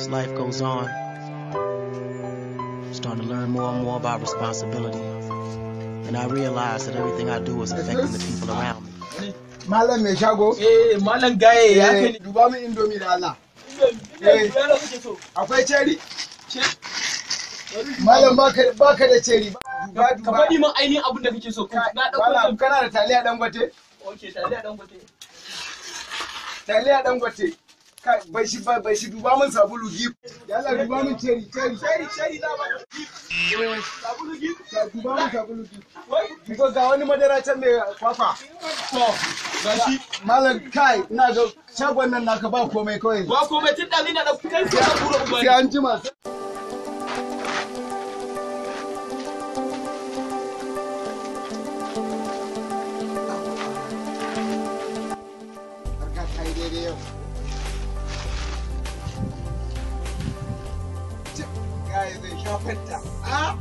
As life goes on, I'm starting to learn more and more about responsibility. And I realize that everything I do is affecting the people around me. Malam mai shago? Eh, Malam Gaye ya kai ni. Duba min Indomie da Allah. Indomie ya kake so? Akwai cherry? Malam baka da cherry. Duba Ka faɗi min ainihin abin da kake so. Na ɗauko. Malam, kana da taliya Dangote? Okay, taliya Dangote. Taliya Dangote. Kai, bai shi duba min sabulu Giv. Yalla duba min cherry, cherry. Cherry, cherry za ba. Sabulu Giv. Duba min sabulu Giv. Duba ga wani madara can mai kwakwa. To, gashi. Malam kai, ina ga shagon nan naka ba komai kawai. Ba komai tun ɗazu ina ɗauko kai sai ka kura uba. Sai an jima. Barka ta yi daidai yau. Kai zai sha fanta. Ah!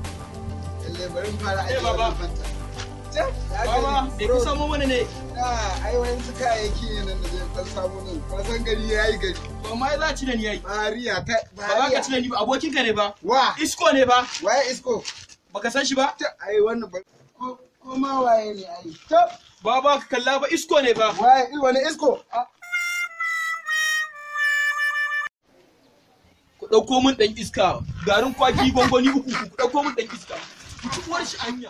Lalle bari mu fara aiki baba. wannan fanta. Baba, me ka samo mana ne? Ai wayansu kayayyaki ne nan da zai dan samu nan. Ka san gari yayi gari. Ba ma za ci da ni yayi. Bariya ta Ba za ka ci da ni ba, abokinka ne ba. Wa? Isko ne ba. Waye isko? Baka san shi ba? Ta ai wannan ba ko ma waye ne ai. Ta Baba ka kalla ba, isko ne ba. waye wani isko? Ku ɗauko min ɗan iska. Garin kwaki gwangwani uku, ku ɗauko min ɗan iska. Ku ci uwar shi anya.